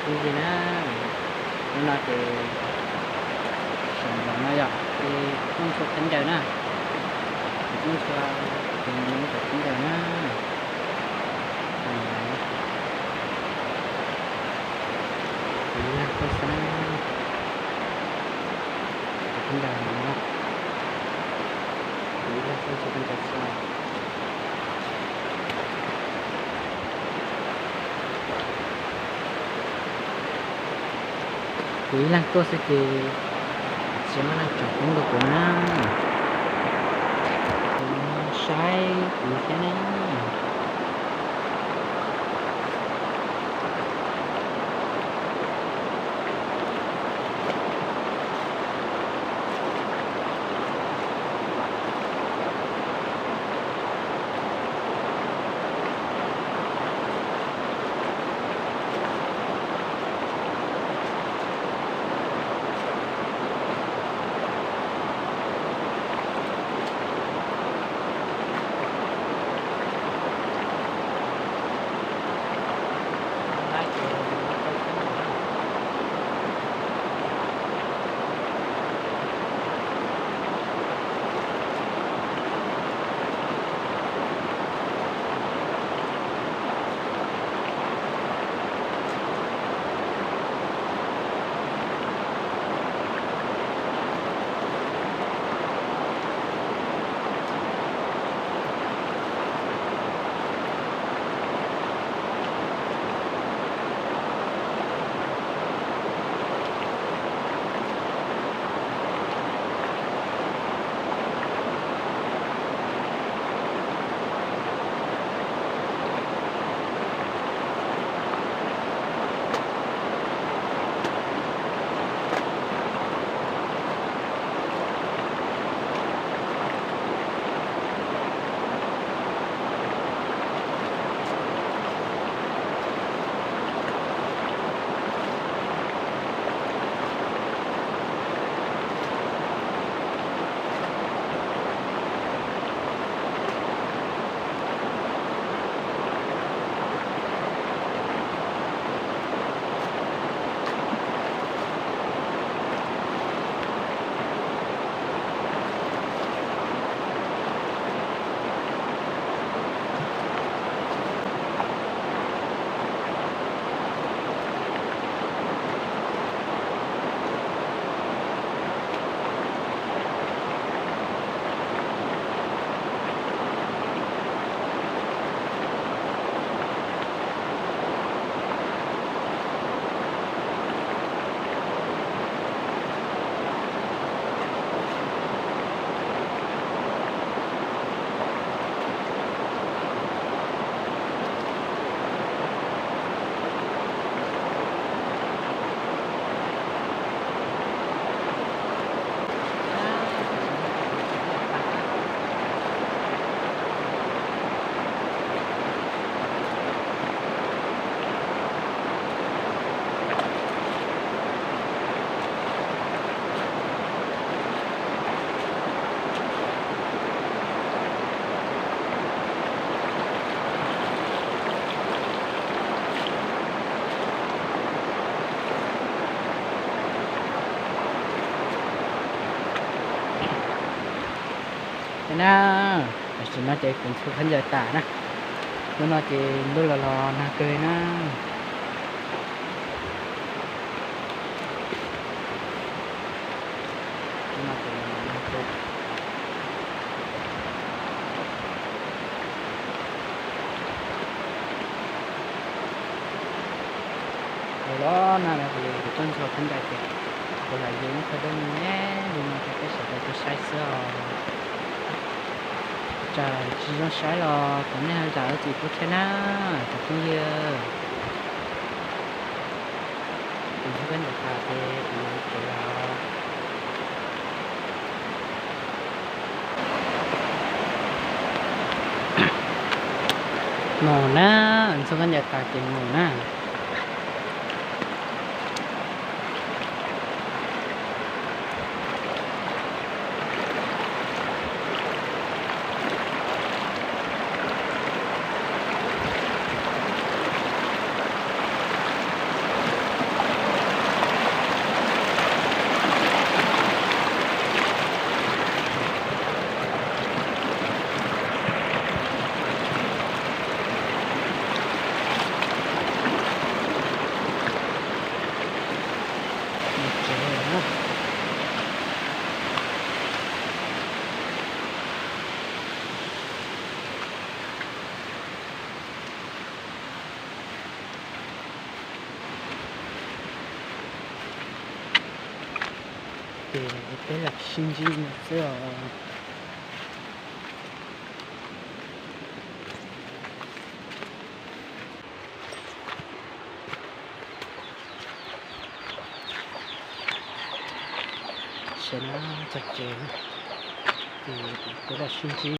Đi na. Bữa nay thì sẵn lòng nó dọc thì không thuộc đến giờ na. Thì không thuộc thì mình có đến giờ na. Thì là cái sao. Thì cũng giờ nó. Thì là cái sao. Kui lang tua sake, sia ma lang chok kong do kong na. Sai kui kena. Nè, sṳນນະ ເຈກຸນຊູພັນໃຫຍ່ຕານະ, ໂດນເນາະ ເຈລຸລະລໍນາເກີຍນະ. ເອົາເນາະ ນານະ ເພິ່ນເຈົ້າເພິ່ນໄດ້ເປັນຄົນລະຢູ່ນຳເຂົາເບິ່ງແດ່ ເບິ່ງເຂົາເຈົ້າໃສ່ເສື້ອ ຈະຊິຕ້ອງໃຊ້ລະ ຕອນນີ້ເຮົາຈະເອົາຈີ່ໂພເທນນາ ຂອບຄຸນເດີ. ເປັນເພື່ອນກັນຕາເຕ ເປັນເກລາວ ໝໍນາ ອັນສຸກັນຍາຕາເປັນໝໍນາ. ເ Ê, bella Shinjuku, so. Sena, takke. Ê, bella Shinjuku.